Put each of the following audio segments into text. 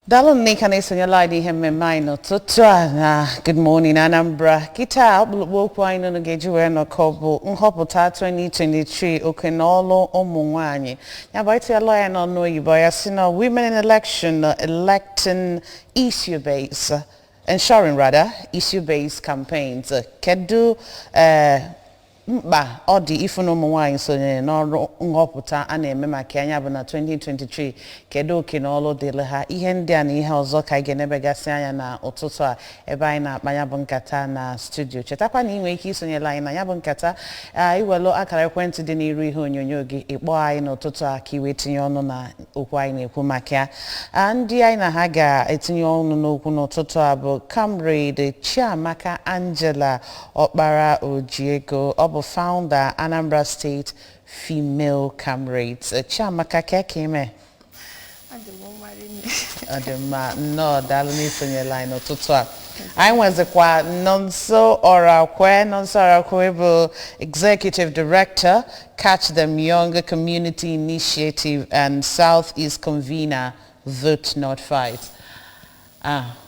Daalụ nne ka na-esonyela anyị n'ihe mmemme anyị n'ụtụtụ a na Good Morning Anambra. Kịta, ọkpụlụkpụ okwu anyị nụnụ ga-eji wee nọkọ bụ nhọpụta 2023, oke na ọlụ ụmụ nwanyị. Ya bụ, ịtụnyela ya n'ọnụ oyibo, ya si na women in election, electing issue based, ensuring rather issue based campaigns. Kedu mkpa ọ dị ịfụ na ụmụ nwaanyị sonyere n'ọrụ nhọpụta a na-eme maka anya bụ na 2023? Kedu oke na ọlụ dịrị ha? Ihe ndị a na ihe ọzọ ka anyị ga-enebegasị anya na ụtụtụ a ebe anyị na-akpa ya bụ nkata na studio. Chetakwa na ị nwere ike isonyere anyị na ya bụ nkata, iwelu akara ekwentị dị n'iru ihe onyonyo gị, ịkpọọ anyị n'ụtụtụ a ka i wee tinye ọnụ na okwu anyị na-ekwu maka ya. Ndị anyị na ha ga-etinye ọnụ n'okwu n'ụtụtụ a bụ Comrade Chiamaka Angela Ọkpara Ojiego. Ọ bụ founder, Anambra State Female Comrades. Chiamaka, ka ka ime? Adị m mma rinne. Ọ dị mma. Nnọọ, daalụ n'isonyela anyị n'ụtụtụ a. Anyị nwezikwa Nonso Orakwe. Nonso Orakwe bụ Executive Director, Catch Them Young Community Initiative and South East Convener, Vote Not Fight.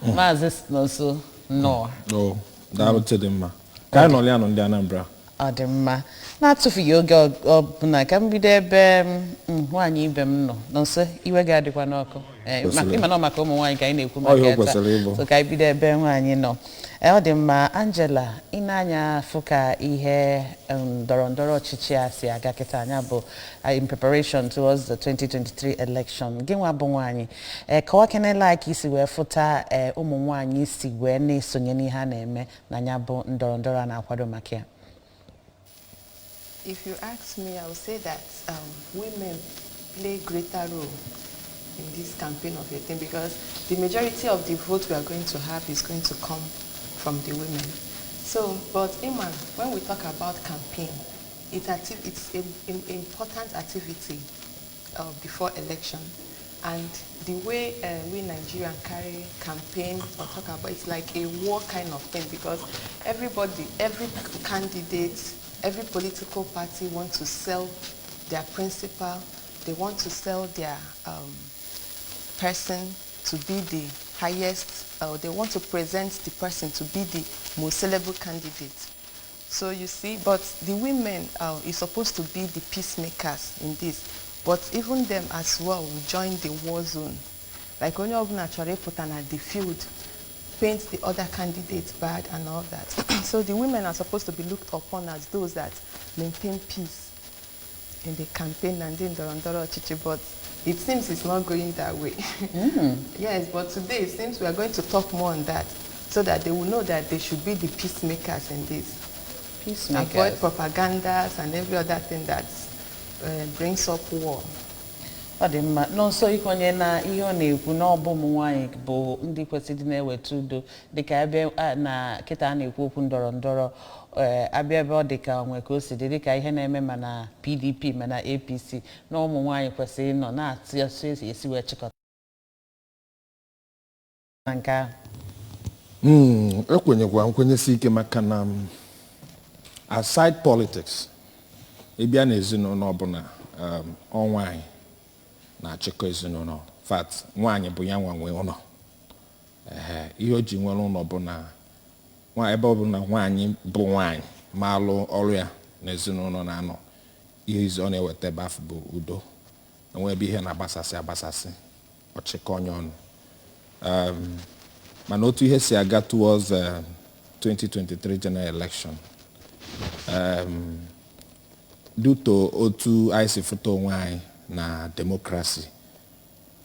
Maazị Nonso, nnọọ. O daalụ, Chidimma. Ka anyị nọrọ ya nụ, ndị Anambra. Ọ dị mma. Na-atụfughị oge ọbụla, ka m bido ebe nwaanyị ibe m nọ. Nonso, iwe ga-adịkwa n'ọkụ. Kwesịrị. Ịma na ọ maka ụmụ nwaanyị ka anyị na-ekwu Ọ maka ihe o ya taa. kwesịrị ịbụ. So ka anyị bido ebe nwaanyị nọ. Ọ dị mma. Angela, ị na-anya afụ ka ihe ndọrọ ndọrọ ọchịchị a si aga kịta anya bụ in preparation towards the 2023 election. Gị nwa bụ nwaanyị, kọwa kenela ka isi wee fụta ụmụ nwaanyị si wee na-esonye n'ihe a na-eme na ya bụ ndọrọ ndọrọ a na-akwado maka ya. If you ask me, I would say that women play greater role in this campaign of a thing because the majority of the vote we are going to have is going to come from the women. So, but Iman, when we talk about campaign, it's an important activity before election. And the way we Nigerian carry campaign or talk about, it's like a war kind of thing because everybody, every candidate, every political party wants to sell their principal, they want to sell their person to be the highest, they want to present the person to be the most sellable candidate. So you see, but the women is supposed to be the peacemakers in this. But even them as well will join the war zone. Like onye ọbụla chọrọ ịpụta na the field, paint the other candidates bad and all that. So the women are supposed to be looked upon as those that maintain peace in the campaign and in ndọrọ ndọrọ ọchịchị, but it seems it's not going that way. Yes, but today it seems we are going to talk more on that so that they will know that they should be the peacemakers in this. Peacemakers. Avoid propagandas and every other thing that brings up war. Ọ dị mma. Nonso, ikwenye na ihe ọ na-ekwu na ọ bụ ụmụ nwaanyị bụ ndị kwesịrị ịdị na-eweta udo, dịka ebe na kịta a na-ekwu okwu ndọrọ ndọrọ, abịa ebe ọ dị ka onwe ka o si dị, dịka ihe na-eme ma na PDP ma na APC, na ụmụ nwaanyị kwesịrị ịnọ na-atụ esi esi wee chịkọta nke ahụ? Ekwenyekwa nkwenyesi ike, maka na aside politics, ịbịa n'ezinụlọ ọbụla, ọ nwaanyị na-achịkọ ezinụlọ. Fact, nwaanyị bụ ya nwa nwe ụlọ. Ehe, ihe o ji nwere ụlọ bụ na ebe ọ bụ na nwaanyị bụ nwaanyị ma alụ ọrụ ya n'ezinụlọ, na-anọ ihe izu ọ na-eweta ebe afọ bụ udo. Enwe ebe ihe na-agbasasị agbasasị, ọchịkọ onye ọnụ. Mana otu ihe si aga towards 2023 general election, due to otu anyị si fụta onwe anyị na democracy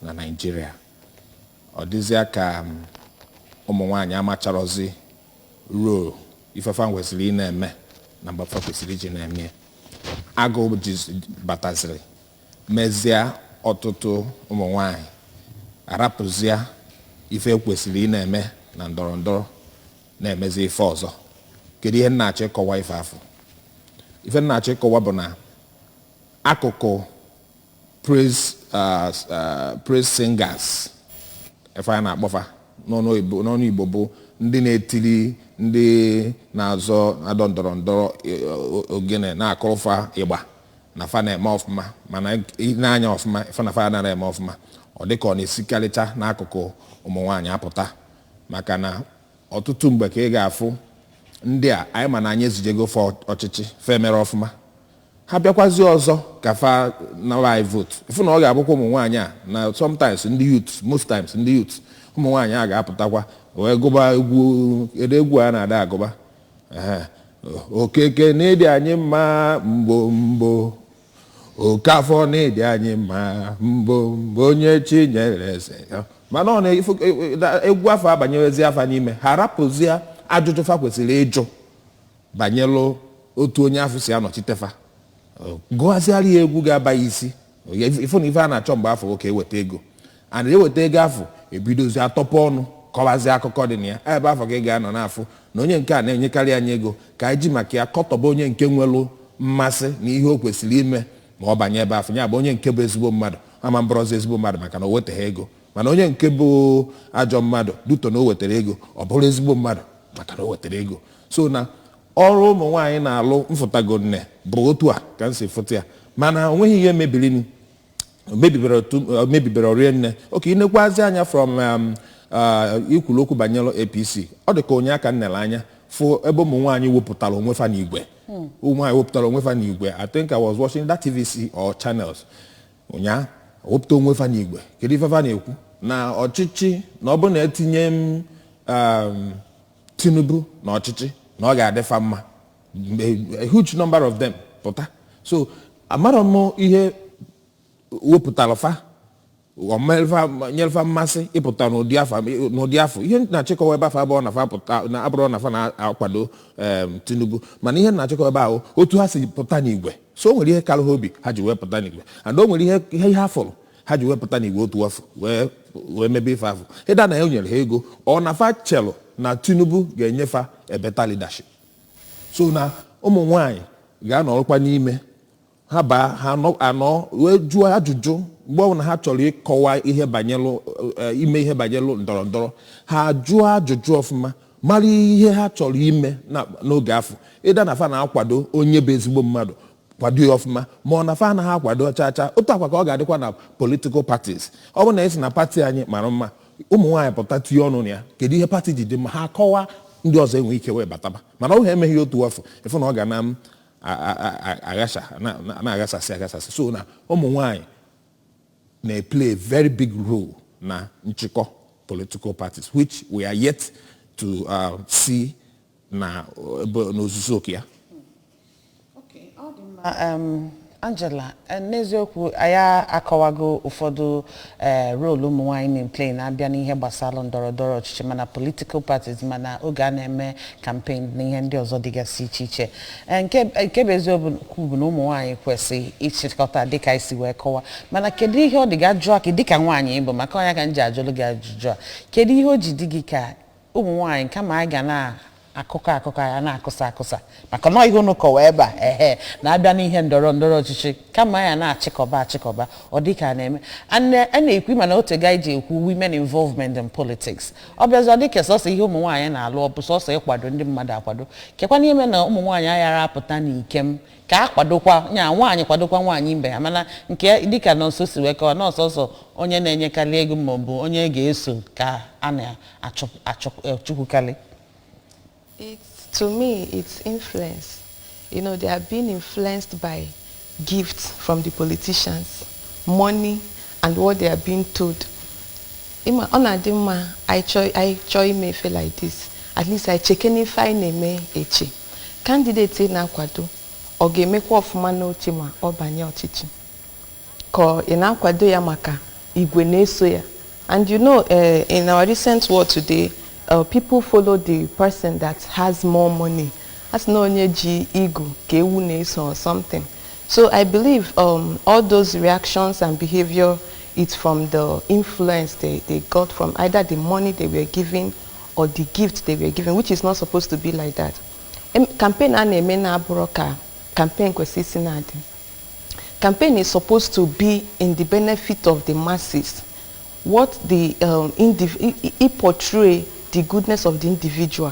na Nigeria, ọ dịzịa ka ụmụ nwaanyị amacharọzi role ifefa kwesịrị ị na-eme na mgbe fa kwesịrị iji na-eme ya. Agụụ bataziri mezie ọtụtụ ụmụ nwanyị arapụzịa ife kwesịrị ị na-eme na ndọrọ ndọrọ, na-emezi ife ọzọ. Kedu ihe m na-achọ ịkọwa? Ife afọ ife m na-achọ ịkọwa bụ na akụkụ praise singers, ife a na-akpọfa n'ọnụ Igbo bụ ndị na-etiri ndị na-azọ adọ ndọrọ ndọrọ ogene, na-akụrụfa ịgba. Na fa na-eme ọfụma, mana ị na-anya ọfụma ife na fa anaghị eme ọfụma. Ọ dị ka ọ na-esikarịcha n'akụkụ ụmụ nwaanyị apụta, maka na ọtụtụ mgbe ka ị ga-afụ ndị a anyị ma na anyị ezijego fa ọchịchị, fa emere ọfụma, ha bịakwazi ọzọ ka fa nawa anyị vote, ịfụ na ọ ga-abụkwa ụmụ nwaanyị a na sometimes ndị youth, most times ndị youth, ụmụ nwaanyị a ga-apụtakwa wee gụba egwu. Ede egwu a na-ada agụba. Ehe. Okeke na-ịdị anyị mma, mgbo mgbo Okafọ na-ịdị anyị mma, mgbo mgbo onye chi nyere eze ya. Mana ọ na egwu afọ abanyewezi afa n'ime ha, rapụzie ajụjụ fa kwesịrị ịjụ banyelụ otu onye afọ si anọchite fa, gụghaziara ya egwu ga-aba ya isi. Ịfụ na ife a na-achọ mgbe afọ ka eweta ego, and eweta ego afọ, ebidozi atọpụ ọnụ kọwazie akụkọ dị na ya. Ebe afọ ka ị ga-anọ n'afọ na onye nke a na-enyekarị anyị ego ka anyị ji maka ya kọtọba onye nke nwelụ mmasị na ihe o kwesịrị ime ma ọ banye ebe afọ ya bụ onye nke bụ ezigbo mmadụ ama mbụrọzi ezigbo mmadụ maka na o wetaghị ego, mana onye nke bụ ajọ mmadụ duto na o wetara ego, ọ bụrụ ezigbo mmadụ maka na o wetara ego. So na ọrụ ụmụ nwaanyị na-alụ mfụtago nne bụ otu a ka m si fụta ya, mana o nweghị ihe mebirini mebibere mebibere orie nne oke. Inekwazi anya from ikwulu okwu banyere APC, ọ dị ka onye aka nnele anya fụ ebe ụmụ nwaanyị wepụtara onwe fa n'igwe, ụmụ nwaanyị wepụtara onwe fa n'igwe. I think I was watching that TVC or Channels ụnyaa, wepụta onwe fa n'igwe. Kedu ife fa na-ekwu na ọchịchị? Na ọ bụrụ na etinye m Tinubu na ọchịchị, na ọ ga-adị fa mma. A huge number of them pụta. So amarọ m ihe wepụtara fa nyerefa mmasị ịpụta n'ụdị afọ n'ụdị afọ. Ihe na-achịkọwa ebe afọ abụọ na fa pụta na abụrụ na fa na-akwado Tinubu, mana ihe na-achịkọwa ebe ahụ otu ha si pụta n'igwe. So o nwere ihe karịrị ha obi ha ji wee pụta n'igwe, and o nwere ihe ha fụrụ ha ji wee pụta n'igwe otu afọ wee mebe ife afọ ịda na ya nyere ha ego, ọ na fa chelụ na Tinubu ga-enyefa a better leadership. So na ụmụ nwanyị ga-anọrọkwa n'ime ha baa ha anọ wee jụọ ajụjụ mgbe ọbụla ha chọrọ ịkọwa ihe banyelụ ime ihe banyelụ ndọrọ ndọrọ. Ha jụọ ajụjụ ọfụma, mara ihe ha chọrọ ime n'oge afọ ịda na fa na-akwado onye bụ ezigbo mmadụ, kwado ya ọfụma, ma ọ na fa anaghị akwado chaa chaa. Otu akwa ka ọ ga-adịkwa na political parties. Ọ bụrụ na esi na party anyị mara mma, ụmụ nwaanyị pụta tinye ọnụ na ya, kedu ihe party ji dị mma, ha akọwa, ndị ọzọ enwe ike wee bataba. Mana ọ ha emeghị otu afọ, ịfụ na ọ ga na m aghasa na-aghasasị aghasasị. So na ụmụ nwaanyị na-play a very big role na nchịkọ political parties, which we are yet to see na n'ozuzu oke ya. Angela, n'eziokwu anyị akọwago ụfọdụ role ụmụ nwaanyị na-play na-abịa n'ihe gbasara ndọrọ ndọrọ ọchịchị, mana political parties, mana oge a na-eme campaign na ihe ndị ọzọ dịgasị iche iche. Nke bụ eziokwu bụ na ụmụ nwaanyị kwesị ịchịkọta dịka isi wee kọwa, mana kedu ihe ọ dị gị ajụọ ka dịka nwaanyị ịbụ, maka ọnya ka m ji ajụlụ gị ajụjụ a, kedu ihe o ji dị gị ka ụmụ nwaanyị kama anyị ga na akụkọ akụkọ ya na-akụsa akụsa, maka na ihe unu kọwa ebe a ehe na-abịa n'ihe ndọrọ ndọrọ ọchịchị, kama ya na-achịkọba achịkọba, ọ dị ka a na-eme a na-ekwu, mana otu ga ji ekwu women involvement in politics, ọ bịazi ọ dị ka sọsọ ihe ụmụ nwaanyị na-alụ ọ bụ sọsọ ịkwado ndị mmadụ akwado. Kekwa n'ime na ụmụ nwaanyị aghara apụta n'ikem ka a kwadokwa nya nwaanyị kwadokwa nwaanyị ibe ya, mana nke dịka nọọsụ si wee kọwa na ọsọsọ onye na-enyekarị ego maọbụ onye ga-eso ka a na-achụkwukarị? It's, to me, it's influence. They are being influenced by gifts from the politicians, money, and what they are being told. Ịma, ọ na-adị mma anyị chọọ ime ife like this. At least anyị cheke n'ife anyị na-eme eche. Candidate ị na-akwado, ọ ga-emekwa ọfụma n'oche ma ọ banye ọchịchị? Ka ị na-akwado ya maka igwe na-eso ya. And in our recent world today, people follow the person that has more money. Asị na onye ji igu ka ewu na-eso or something. So I believe all those reactions and behavior, it's from the influence they got from either the money they were given or the gift they were given, which is not supposed to be like that. Campaign a na-eme na-abụrụ ka campaign kwesịrị isi na-adị. Campaign is supposed to be in the benefit of the masses. What the portray the goodness of the individual.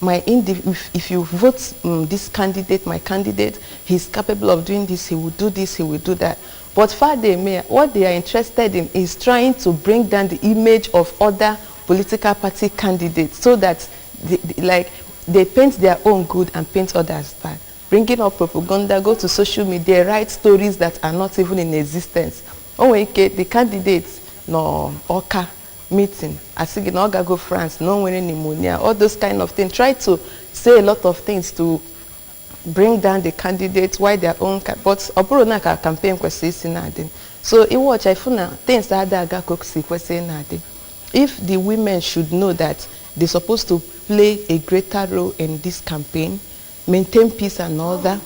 If you vote this candidate, my candidate, he's capable of doing this, he will do this, he will do that. But far they may, what they are interested in is trying to bring down the image of other political party candidates so that like they paint their own good and paint others bad. Bringing up propaganda, go to social media, write stories that are not even in existence. O nwere ike the candidates nọ Ọka meeting, asị gị na ọ gago France, na o nwere pneumonia, all those kind of things. Try to say a lot of things to bring down the candidates why their own but ọ bụrụ na ka campaign kwesịrị isi na-adị. So iwatch ifu na things ada aga ka o si kwesịrị na-adị. If the women should know that they're supposed to play a greater role in this campaign, maintain peace and all that.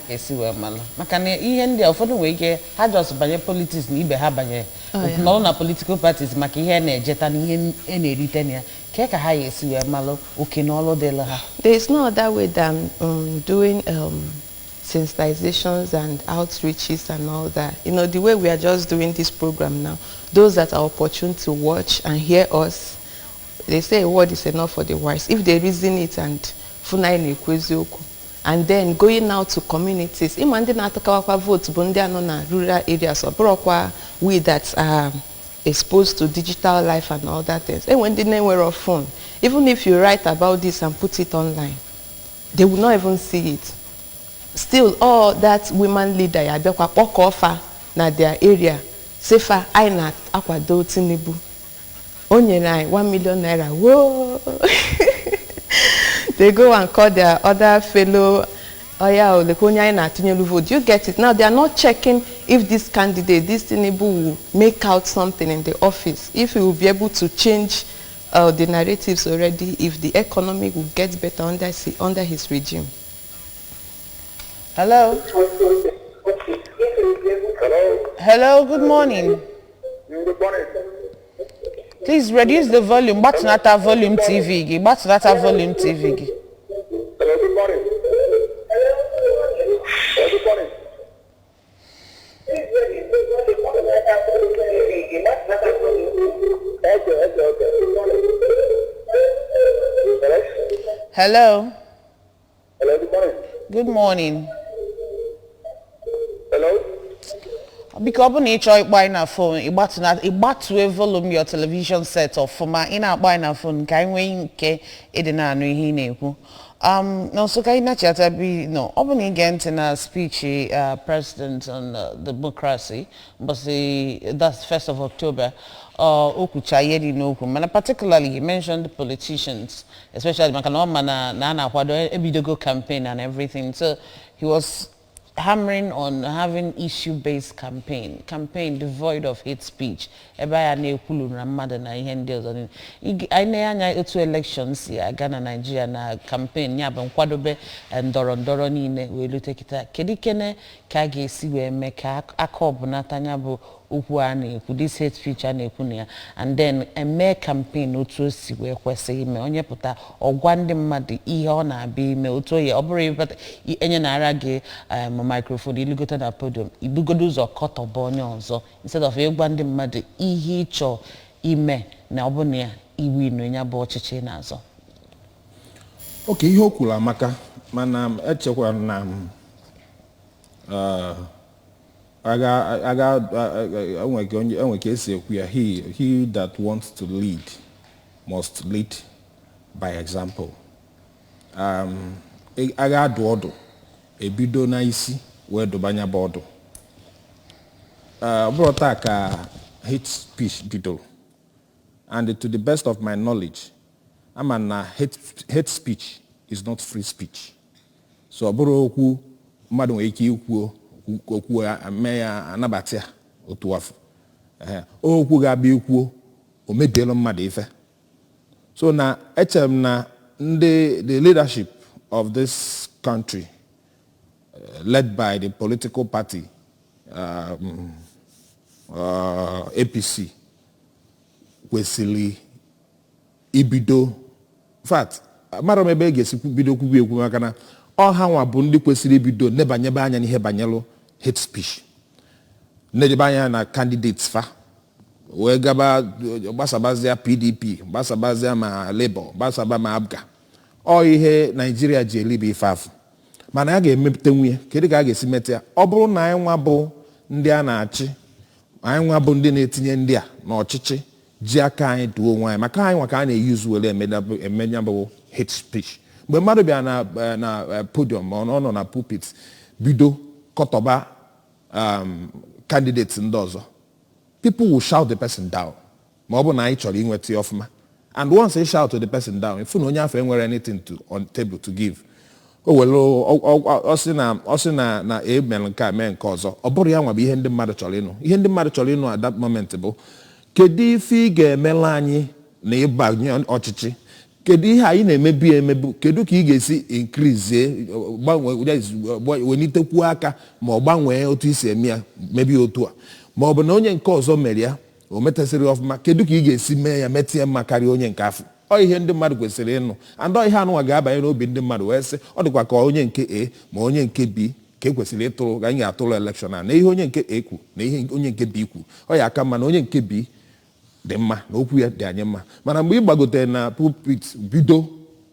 Esi wee malụ maka na ihe ndị a, ụfọdụ nwere ike ha just banye politics na ibe ha banyere nọrọ na political parties maka ihe a na-ejeta na ihe a na-erite na ya kee ka ha ya esi wee malụ oke na ọlụ dịlụ ha? There is no other way than doing sensitizations and outreaches and all that. The way we are just doing this program now, those that are opportune to watch and hear us, they say a word is enough for the wise. If they reason it and fụ na anyị na-ekwu eziokwu, and then going out to communities, ịma ndị na-atụkawakwa vote bụ ndị anọ na rural areas, ọ bụrụkwa we that are exposed to digital life and other things. Enwe ndị na-enwero phone. Even if you write about this and put it online, they will not even see it. Still, all that women leader ya abịakwa kpọkọọ fa na their area, sị fa anyị na-akwado Tinubu. O nyere anyị 1 million naira. Whoa! They go and call their other fellow, oh yeah, lekwa onye anyị na-atụnyelu vote. You get it? Now they are not checking if this candidate, this Tinubu, will make out something in the office, if he will be able to change the narratives already, if the economy will get better under his regime. Hello? Hello. Hello, good morning. Good morning. Please reduce the volume. Gbatụnata volume TV gị. Gbatụnata volume TV gị. Hello, good morning. Hello, good morning. Okay. Hello? Hello. Hello, good morning. Good morning. Hello? Biko, ọ bụ na ị chọọ ịkpọ anyị na phone, ịgbatue volume your television set ọfụma. Ị na-akpọ anyị na phone ka anyị nwee nke ịdị na-anụ ihe ị na-ekwu. Nso ka anyị nachata bi no, ọ bụ na ige ntị na speech president on democracy mbọsị, that's 1st of October, o kwucha ihe dị n'okwu, mana particularly he mentioned politicians, especially maka na ọ ma na a na-akwado ebidogo campaign and everything, so he was hammering on having issue-based campaign, campaign devoid of hate speech, ebe a na-ekwulu na mmadụ na ihe ndị ọzọ niile. Anyị na-anya otu election si aga na Nigeria na campaign, ya bụ nkwadobe ndọrọ ndọrọ niile wee lute kịta. Kedu kene ka a ga-esi wee mee ka aka ọbụnata ya bụ okwu a na-ekwu, this hate speech a na-ekwu na ya, and then eme campaign otu o si wee kwesị ime? Onye pụta, ọgwa ndị mmadụ ihe ọ na-abịa ime, otu oyi ọ bụrụ ịbata enye na-ara gị microphone, ilugote na podium, ibugodo ụzọ kọtọba onye ọzọ instead of ịgwa ndị mmadụ ihe ịchọ ime na ọ bụ na ya iwu inu ya bụ ọchịchị na-azọ. Oke ihe o kwuru amaka, mana echekwara na agha enwe ka esi ekwu ya, he that wants to lead must lead by example. Agha adụ ọdụ ebido n'isi wee dụbanya bụ ọdụ. Ọ bụrụ taa ka hate speech bidoro, and to the best of my knowledge, ama na hate speech is not free speech. So ọ bụrụ okwu mmadụ nwere ike ikwu okwu ya mee ya anabata ya otu afọ. Ehe, okwu ga-abịa ikwuo o mebiela mmadụ ife. So na echere m na ndị the leadership of this country, led by the political party APC, kwesịrị ibido. In fact, amara m ebe e ga-esi bido kwubi ekwu, maka na ọha nwa bụ ndị kwesịrị ibido nebanyebe anya n'ihe banyelụ hate speech, nedebe anya na candidates fa, wee gaba gbasabazia PDP, gbasabazia ma Labour, gbasaba ma APGA. Ọ ihe Naijiria ji elibe ife afụ, mana a ga-emepụta nwunye. Kedu ka a ga-esi meta ya? Ọ bụrụ na anyị nwa bụ ndị a na-achị, anyị nwa bụ ndị na-etinye ndị a n'ọchịchị, ji aka anyị duo onwe anyị, maka anyị nwa ka a na-eyuzu were eme ya bụ hate speech. Mgbe mmadụ bịara na podium ma ọ nọ na pulpit bido kọtọba candidates ndị ọzọ, people will shout the person down, ma ọ bụ na anyị chọrọ inweta ya ọfụma. And once they shout the person down, ifu na onye afọ enwere anything to on table to give. O were ọ sị na e mere nke a, mee nke ọzọ, ọ bụrụ ya nwa bụ ihe ndị mmadụ chọrọ ịnụ. Ihe ndị mmadụ chọrọ ịnụ at that moment bụ, kedu ife ị ga-emela anyị na ịbanye ọchịchị? Kedu ihe anyị na-emebu ya emebu? Kedu ka ị ga-esi increase, gbanwee, welitekwuo aka, ma ọ gbanwee otu isi eme ya, mebie otu a? Ma ọ bụ na onye nke ọzọ mere ya, o metasịrị ọfụma, kedu ka ị ga-esi mee ya metie mma karịa onye nke afọ? Ọ ihe ndị mmadụ kwesịrị ịnụ, and ọ ihe anụnwa ga-abanye n'obi ndị mmadụ wee sị, ọ dịkwa ka onye nke A ma onye nke B ka e kwesịrị ịtụrụ, ka anyị ga-atụrụ election a, na ihe onye nke A kwu na ihe onye nke B kwu, ọ ya aka mma na onye nke B dị mma, na okwu ya dị anyị mma. Mana mgbe ị gbagotere na pulpit bido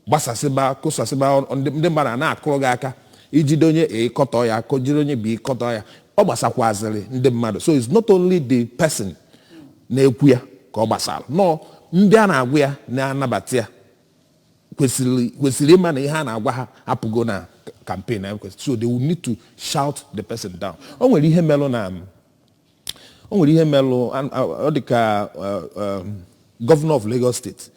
gbasasịba, kụsasịba, ndị mmadụ a na-akụrụ gị aka. Ijide onye A kọtọ ya, jide onye B kọtọ ya, ọ gbasakwazịrị ndị mmadụ. So it's not only the person na-ekwu ya ka ọ gbasara nọọ, ndị a na-agwa ya na-anabata ya kwesịrị ịma na ihe a na-agwa ha apụgo na campaign na kwesịrị. So they will need to shout the person down. O nwere ihe melụ, ọ dị ka governor of Lagos State,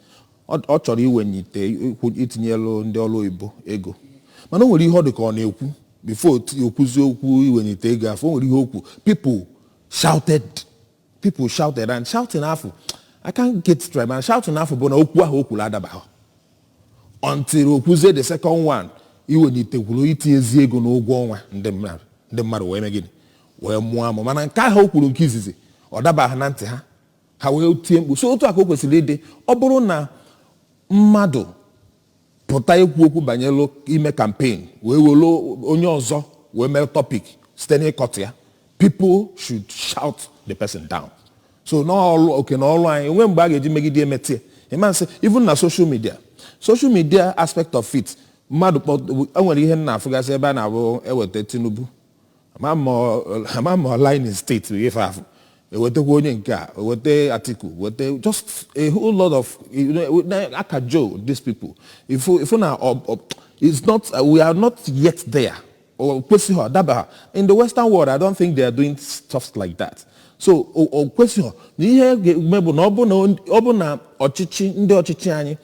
ọ chọrọ iwenyite itinyelu ndị ọrụ oyibo ego, mana o nwere ihe ọ dị ka ọ na-ekwu before okwuzi okwu iwenyite ego afọ. O nwere ihe okwu, people shouted, people shouted, and shouting afọ, I can't get it right, man, shouting afọ bụ na okwu ahụ o kwuru adabaghị until okwuzie the second one, iwenitekwuru itinyezi ego n'ụgwọ ọnwa ndị mmadụ. Ndị mmadụ wee mee gịnị? Wee mụọ amụ. Mana nke ahụ o kwuru nke izizi, ọ dabaghị na ntị ha, ha wee tie mkpu. So otu a ka o kwesịrị ịdị. Ọ bụrụ na mmadụ pụta ikwu okwu banyere ime campaign, wee were onye ọzọ wee mee topic site n'ịkọtụ ya, people should shout the person down. So n'ọrụ oke na ọrụ anyị enwe mgbe a ga-eji megide emetie ịma nsị, even na social media, social media aspect of it, mmadụ enwere ihe m na-afụgasị ebe a na-abụ eweta Tinubu, ama ma line in state ife afụ, ewetakwa onye nke a, eweta Atiku, weta just a whole lot of aka joe these people. If na it's not, we are not yet there, o kwesịghị ọdaba. In the Western world, I don't think they are doing stuff like that. So o kwesịghị na ihe ga-eme bụ na ọ bụ na ọchịchị, ndị ọchịchị anyị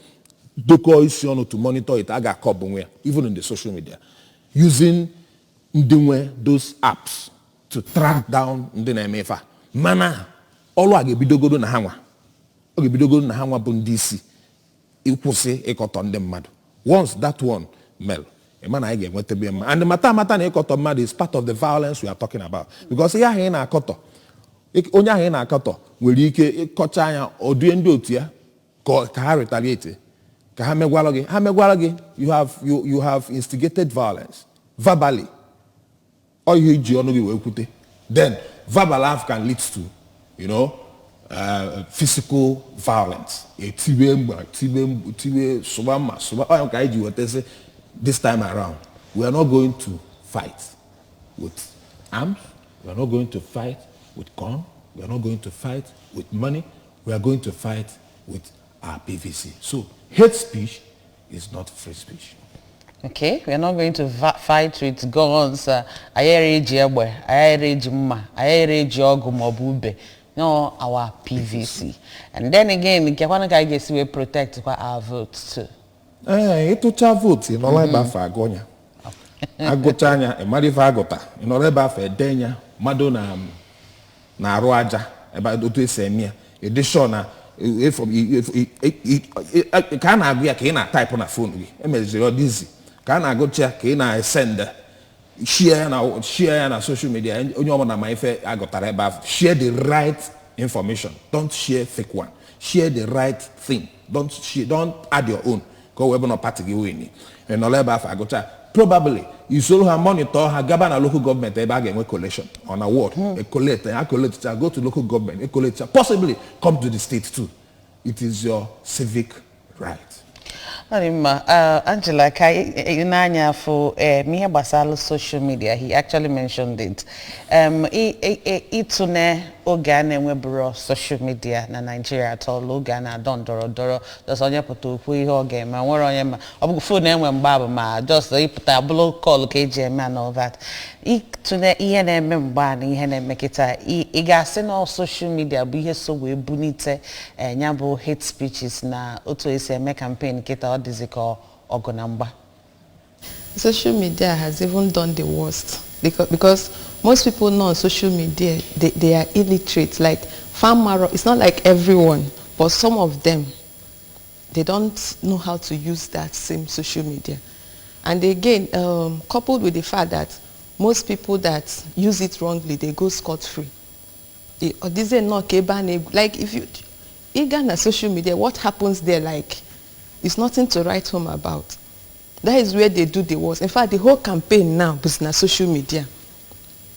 dokọọ isi ọnụ to monitor it. A ga-akọbụ nwe ya even in the social media, using ndị nwe those apps to track down ndị na-eme ife a. Mana ọrụ a ga-ebidogoro na ha nwa, ọ ga-ebidogoro na ha nwa bụ ndị isi ịkwụsị ịkọtọ ndị mmadụ. Once that one mere, ịma na anyị ga-enwetabe mma. And mata amata na ịkọtọ mmadụ is part of the violence we are talking about, because ihe ahụ ị na-akọtọ, onye ahụ ị na-akọtọ nwere ike ịkọcha anya ọdụe ndị otu ya ka ha retaliate, ka ha megwara gị, ha megwara gị. You have instigated violence verbally. Ọ ihe iji ọnụ gị wee kwute, then verbal ahụ can lead to physical violence. Etiwe mgba, tiwe mgbu, tiwe, sụba mma, sụba. Ọ ya ka anyị ji wetasị, this time around we are not going to fight with arms, we are not going to fight with gun, we are not going to fight with money, we are going to fight with our PVC. So hate speech is not free speech. Okay, we are not going to fight with guns. Anyị eji egbe, anyị eji mma, anyị eji ọgụ maọbụ ube. No, our PVC. And then again, nkekwanụ ka anyị ga-esi wee protect kwa our votes too? Ee, ịtụcha vootu, ị nọrọ ebe afọ agụ ya, agụcha anya, ị mara ife agụta, ị nọrọ ebe afọ ede ya, mmadụ na na-arụ aja ebe otu esi eme ya, ịdị sure na ka a na-agụ ya ka ị na-ataịpụ na phone gị, emeziri ọ dịzi ka a na-agụcha ya ka ị na-esend, share ya na social media, onye ọbụla ma ife agụtara ebe ahụ. Share the right information, don't share fake one. Share the right thing, don't share, don't add your own, ka o wee bụ na party gị win. Ị nọrọ ebe ahụ agụcha, probably isoro ha monitor ha gaba na local government ebe a ga-enwe collation on a ward, collate ha, collate, go to local government, collate, possibly come to the state too. It is your civic right. Ọ dị mma. Angela, ka ị na-anya afụ ihe gbasara social media, he actually mentioned it. Ịtụne oge a na-enweburo social media na Nigeria atọọla, oge a na-adọ ndọrọ ndọrọ, just onye pụta okwu ihe ọ ga-eme, nwere onye ma ọ bụ phone enwe mgbe abụ, ma just ịpụta bụrụ call ka eji eme and all that. Ịtụne ihe na-eme mgbe a na ihe na-eme kịta, ị ga-asị na social media bụ ihe so wee bunite ya bụ hate speeches na otu esi eme campaign kịta, ọ dịzị ka ọgụ na mgba? Social media has even done the worst because most people know on social media, they are illiterate. Like farmer, it's not like everyone, but some of them, they don't know how to use that same social media. And again, coupled with the fact that most people that use it wrongly, they go scot-free. This is not like if you ị social media, what happens there, like, it's nothing to write home about. That is where they do the worst. In fact, the whole campaign now is na social media.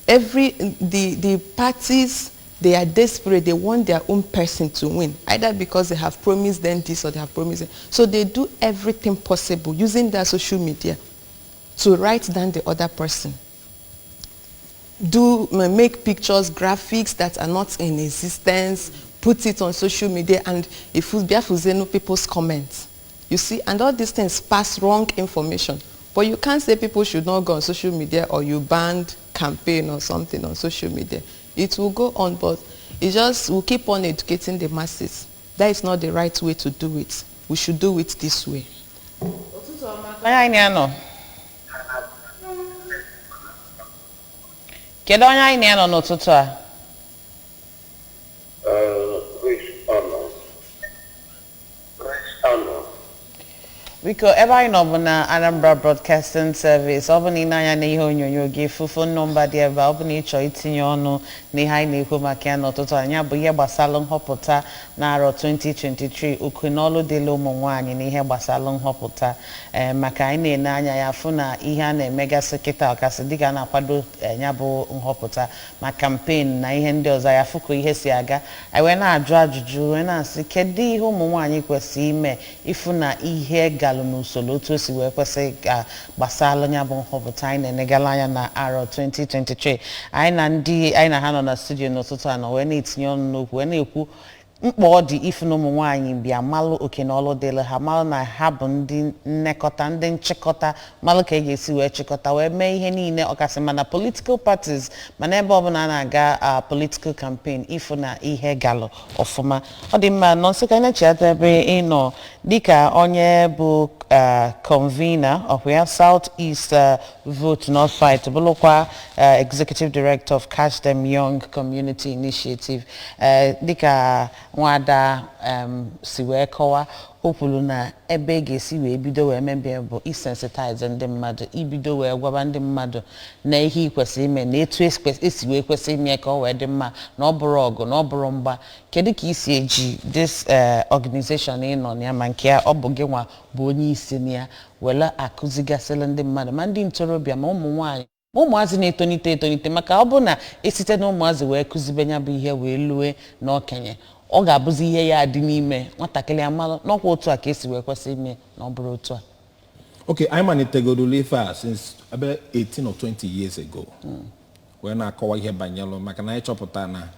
The parties, they are desperate. They want their own person to win, either because they have promised them this or they have promised them. So they do everything possible using their social media to write down the other person. Do make pictures, graphics that are not in existence, put it on social media, and if you people's comments. You see, and all these things pass wrong information. But you can't say people should not go on social media or you banned campaign or something on social media. It will go on, but it just will keep on educating the masses. That is not the right way to do it. We should do it this way. Onye anyị na-anọ? Kedu onye anyị na-anọ n'ụtụtụ a? Grace Ano. Grace Ano. Biko, ebe anyị nọ bụ na Anambra Broadcasting Service. Ọ bụ na ị na-anya n'ihe onyonyo gị, fụ nọmba dị ebe a. Ọ bụ na ị chọọ itinye ọnụ n'ihe anyị na-ekwu maka ya n'ụtụtụ anyị, bụ ihe gbasara nhọpụta na-arọ 2023, oku n'ọlụ dịla ụmụ nwaanyị na ihe gbasara nhọpụta, ee, maka anyị na-ene anya ya fụ na ihe a na-emegasị kịta, ọkasị dịka a na-akwado ya bụ nhọpụta, ma campaign na ihe ndị ọzọ ya, fụ ka ihe si aga. Anyị wee na-ajụ ajụjụ, wee na-asị, kedu ihe ụmụ nwaanyị kwesịrị ime ịfụ na ihe galụ n'usoro otu o si wee kwesị ka gbasara ya bụ nhọpụta anyị na-enegala anya na arọ 2023? Anyị na ndị anyị na ha nọ na studio n'ụtụtụ a nọ wee na-etinye ọnụ n'okwu, wee na-ekwu mkpa ọ dị ifu na ụmụ nwaanyị bịa malụ oke na ọlụ dịrị ha, malụ na ha bụ ndị nnekọta, ndị nchịkọta, malụ ka e ga-esi wee chịkọta wee mee ihe niile, ọkasị mana political parties, mana ebe ọbụla a na-aga political campaign, ịfụ na ihe galụ ọfụma. Ọ dị mma nọ nso ka anyị na-echeta ebe ị nọ dịka onye bụ convener of ya South East Vote Not Fight, bụrụkwa executive director of Catch Them Young Community Initiative. Dịka nwada si wee kọwaa, o kwuru na ebe ị ga-esi wee bido wee mebie bụ isensitize ndị mmadụ, ibido wee gwaba ndị mmadụ na ihe ị kwesịrị ime na etu esi wee kwesị ime ka ọ wee dị mma, na ọ bụrụ ọgụ na ọ bụrụ mgba. Kedu ka isi eji this organization ị nọ na ya, ma nke ya ọ bụ gị nwa bụ onye isi na ya, were akụzigasịrị ndị mmadụ, ma ndị ntorobịa, ma ụmụ nwaanyị, ma ụmụazị na-etonite etonite, maka ọ bụ na esite na ụmụazị wee kụzibe ya bụ ihe wee lue na okenye, ọ ga-abụzi ihe ya dị n'ime nwatakịrị amalụ n'ọkwa otu a ka esi wee kwesị ime na ọ bụrụ otu a? Okay, anyị malitegoro ife a since about 18 or 20 years ago, wee na-akọwa ihe banyere, maka na anyị chọpụta na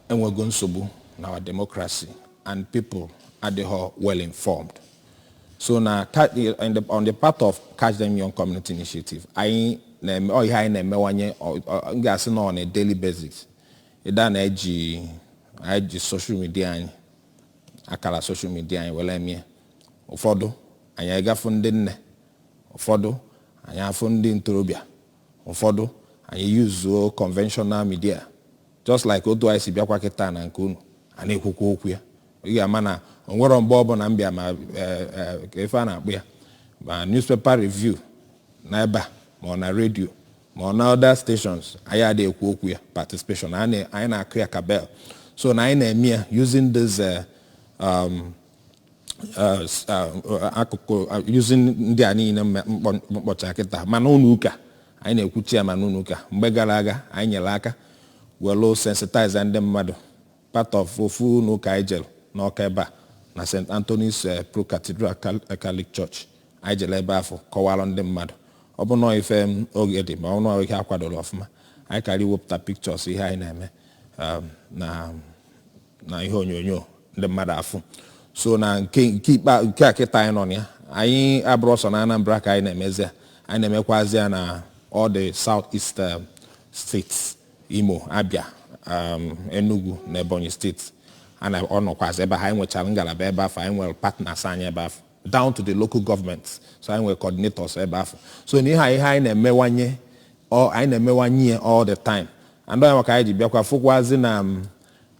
enwego nsogbu na our democracy and people adịghị well informed. So na on the part of Catch Them Young Community Initiative, anyị na-eme ọ ihe anyị na-emewanye, m ga-asị na on a daily basis, ịda na-eji anyị ji social media anyị, akara social media anyị, were eme. Ụfọdụ anyị agafu ndị nne, ụfọdụ anyị afụ ndị ntorobịa, ụfọdụ anyị yuzuo conventional media, just like otu anyị si bịakwa kịta na nke unu a na-ekwukwa okwu ya. Ị ga-ama na o nwero mgbe ọbụla m bịa ma ka ife a na-akpụ ya, ma newspaper review na ebe a, ma ọ na redio, ma ọ na other stations, anyị adịghị ekwu okwu ya participation. Anyị na-akụ ya ka bell. So na anyị na-eme ya using this akụkụ, using ndị a niile mkpọcha kịta, mana ụlọ ụka anyị na-ekwuchi ya, mana ụlọ ụka mgbe gara aga anyị nyere aka welu sensitize ndị mmadụ, part of ofu ụlọ ụka anyị jere n'Ọka ebe a. Na St. Anthony's Pro Cathedral Catholic Church. Anyị jere ebe afọ kọwara ndị mmadụ. Ọ bụ nọọ ife oge dị, ma ọ nọọ ihe akwadoro ọfụma, anyị kara iwepụta pictures ihe anyị na-eme na ihe onyonyo ndị mmadụ afụ. So na nke ikpe nke a kịta anyị nọ na ya, anyị abụrụ sọ na Anambra ka anyị na-emezi ya. Anyị na-emekwazi ya na all the South East states, Imo, Abia, Enugu na Ebonyi Steeti. Ọ nọkwazi ebe anyị nwechara ngalaba ebe afọ, anyị nwere partners anyị ebe afọ, down to the local governments. So anyị nwere coordinators ebe afọ. So na ihe anyị na-emewanye, anyị na-emewanye ya all the time. And onye maka anyị ji bịakwa fụkwazi na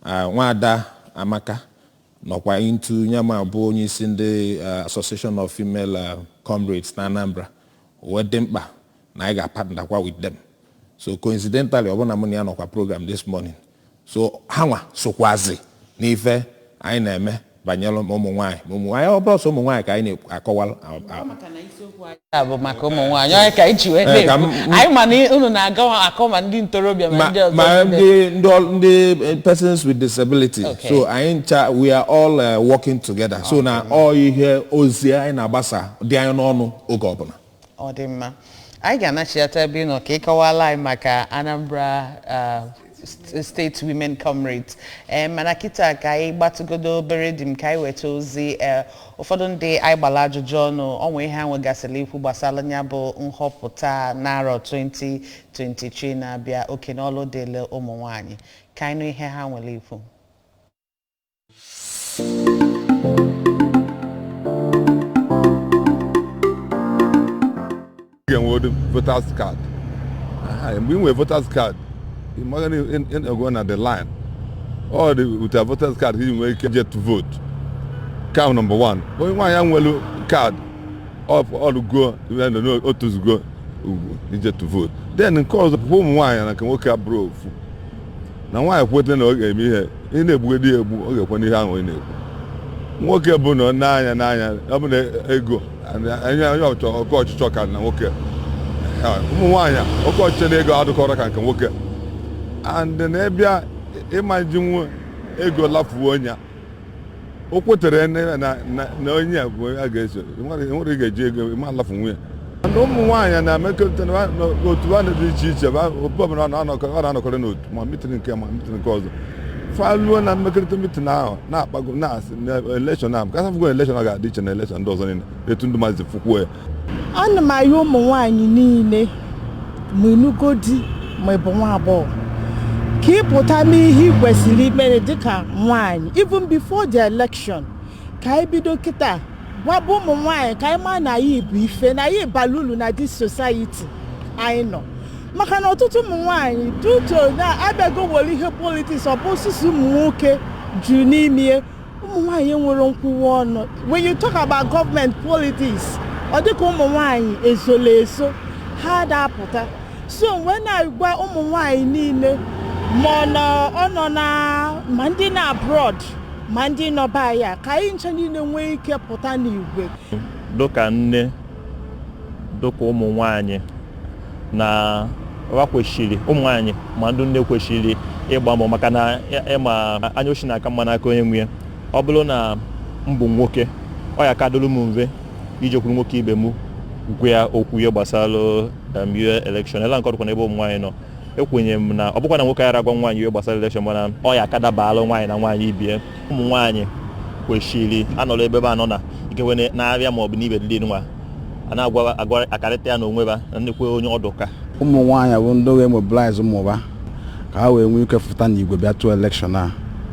nwaada Amaka nọkwa into nyama bụ onye isi ndị Association of Female Comrades na Anambra, wee dị mkpa na anyị ga-partnerkwa with them. So coincidentally, ọ bụ na mụ na ya nọkwa program this morning. So ha nwa sokwazi n'ife anyị na-eme banyere ụmụ nwaanyị. Ma ụmụ nwaanyị, ọ bụrụ sọ ụmụ nwaanyị ka anyị na-akọwalụ. Ya bụ maka ụmụ nwaanyị, onye ka anyị ji wee na-ekwu. Anyị ma na unu na-aga akọ ma ndị ntorobịa, ma ndị ọzọ. Ma ndị persons with disability. So anyị ncha, we are all working together. So na ọ ihe ozi anyị na-agbasa dị anyị n'ọnụ oge ọbụla. Ọ dị mma. Anyị ga-anachiata ebe ị nọ ka ị kọwala anyị maka Anambra State Women Comrades. Ee, mana kịta ka anyị gbatụgodo obere dị m ka anyị weta ozi. Ee, ụfọdụ ndị anyị gbara ajụjụ ọnụ ọnwa ihe ha nwegasịrị ikwu gbasara ya bụ nhọpụta n'arọ 2023 na-abịa, oke n'ọlụ dịle ụmụ nwanyị. Ka anyị nụ ihe ha nwere ikwu. Ị ga-enwe voters card. Mgbe ị nwere voters card, ị maghị na ị go na the line ọ dị. With a voters card, ị nwere ike je to vote. Count number one, onye nwaanyị a nwere card ọlụgo otuzugo ugwu ije to vote. Then nke ọzọ bụ ụmụ nwaanyị na nke nwoke abụrụ ofu. Na nwaanyị kwete na ọ ga-eme ihe, ị na-egbugodi ya egbu, ọ ga-ekwe n'ihe ahụ ị na-ekwu. Nwoke bụ na n'anya n'anya, ọ bụ na ego anya onye ọchọ oke ọchịchọ ka na nwoke. Ụmụ nwaanyị, oke ọchịchọ na ego adịkọrọ ka nke nwoke. And na ịbịa ịma ji nwe ego lafuo onye o kwetere na onye a bụ onye a ga-eso. Nwere ị ga-eji ego ịma lafu nwunye. And ụmụ nwaanyị na-emekọrịta n'otu ha dị iche iche. Otu ọbụla ọ na-anọkọrọ n'otu, ma meeting nke, ma meeting nke ọzọ, faluo na mmekọrịta meeting ahụ na-akpago na-asị na election ahụ kasị afụgo election ọ ga-adị iche na election ndị ọzọ niile, etu ndị maazị fukwuo ya. Ana m ayọ ụmụ nwaanyị niile, ma ịnụgo di ma ị bụ nwa agbọghọ, ka ị pụta mee ihe ị kwesịrị imere dịka nwaanyị, even before the election. Ka anyị bido kịta gwaba ụmụ nwaanyị ka anyị maa na anyị bụ ife, na anyị bara uru na this society anyị nọ, maka na ọtụtụ ụmụ nwaanyị duto na abịago were ihe politics. Ọ bụ osisi ụmụ nwoke juru n'ime, ụmụ nwaanyị nwere nkwuwa ọnụ. When you talk about government politics, ọ dịka ụmụ nwaanyị ezola ezo, ha da-apụta. So mgbe na-agwa ụmụ nwaanyị niile, ma ọ nọ ọ nọ na ma ndị na abroad, ma ndị nọ be anyị a, ka anyị ncha niile nwee ike pụta n'igwe. Dịka nne, dịka ụmụ nwanyị na wa kwesịrị, ụmụ nwanyị ma ndị nne kwesịrị ịgba mbọ, maka na ịma anya ochi na-aka mma n'aka onye nwe ya. Ọ bụrụ na m bụ nwoke, ọ ya kadoro m mve ijekwuru nwoke ibe m gwa ya okwu ihe gbasara ihe election. Ele nke ọdụkwa n'ebe ụmụ nwaanyị nọ, ekwenyere m na ọ bụkwa na nwoke ara agwa nwaanyị ihe gbasara election, mana ọ ya akadabalụ nwaanyị na nwaanyị ibie. Ụmụ nwaanyị kwesịrị anọrọ ebe anọ na ikekwe na-arịa ma ọ bụ n'ibe ndị nwa a na-agwa agwa akarịta ya n'onwe ba na nnekwu onye ọdụ ka Ụmụ nwaanyị bụ ndị ga-emobilize ụmụba ka ha wee nwee ike fụta n'igwe bịa tụọ election a.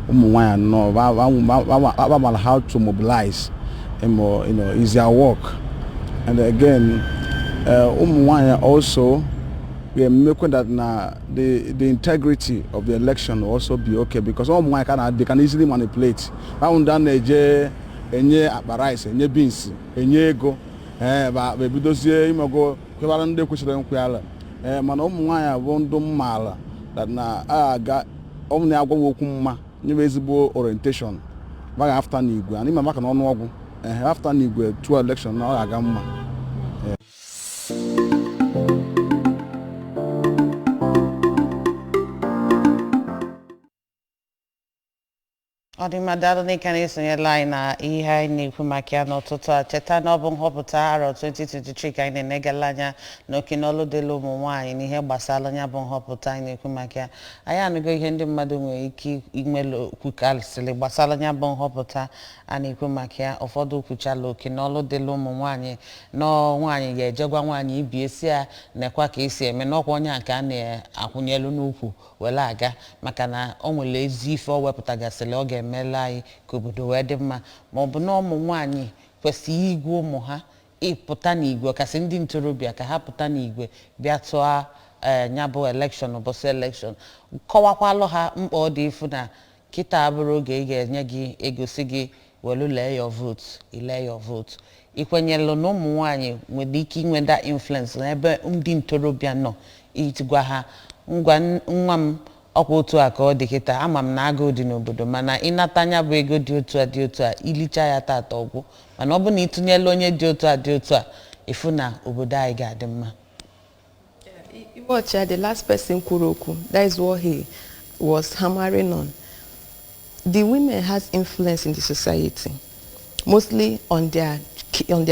Ụmụ nwaanyị nọ mara how to mobilize is their work. And again, ụmụ nwaanyị also ga-emekwe that na the integrity of the election will also be okay, because ụmụ nwaanyị ka na they can easily manipulate. Ahụ ndị a na-eje enye akpa rice, enye beans, enye ego, ee, ba ebidozie imego kwebara ndị kwesịrị nkwụ. Ee, mana ụmụ nwaanyị bụ ndụ mmaala that na a aga ọ na-agwa m okwu mma, nyebe ezigbo orientation baga after n'igwe anyị ma maka na ọnụọgwụ ee after n'igwe tụọ election na ọ ga-aga mma. Ọ dị mma, daalụ n'ike na-esonyela anyị na ihe anyị na-ekwu maka ya n'ụtụtụ a. Cheta na ọ bụ nhọpụta arọ 2023 ka anyị na-enegala anya n'oke n'ọlụ dịla ụmụ nwaanyị n'ihe gbasara ya bụ nhọpụta anyị na-ekwu maka ya. Anyị anụgo ihe ndị mmadụ nwere ike inwelu kwukarịsịrị gbasara ya bụ nhọpụta a na-ekwu maka ya. Ụfọdụ kwuchala oke n'ọlụ dịla ụmụ nwaanyị nọọ, nwaanyị ga-ejegwa nwaanyị ibi esi ya nekwa ka esi eme n'ọkwa onye a nke a na-akwụnyelu n'ukwu were aga, maka na o nwere ezi ife o wepụtagasịrị ọ ga-emela anyị ka obodo wee dị mma, ma ọ bụ na ụmụ nwaanyị kwesịrị igwe ụmụ ha ịpụta n'igwe, ọkasị ndị ntorobịa, ka ha pụta n'igwe bịa tụọ ee ya bụ election ụbọchị election, kọwakwalụ ha mkpa ọ dị ịfụ na kịta abụrụ oge ị ga-enye gị egosi gị welu lee your vote, ile your vote. Ikwenyelụ na ụmụ nwaanyị nwere ike inwe that influence n'ebe ndị ntorobịa nọ, iji gwa ha, ngwa nwa m, ọkwa otu a ka ọ dị kịta, ama m na agụụ dị n'obodo, mana ịnata anya bụ ego dị otu a dị otu a, ilicha ya tata ọgwụ, mana ọ bụ na ịtụnyela onye dị otu a dị otu a, ịfụ na obodo anyị ga-adị mma? Watch the last person kwuru okwu. That is what he was hammering on. The women has influence in the society, mostly on their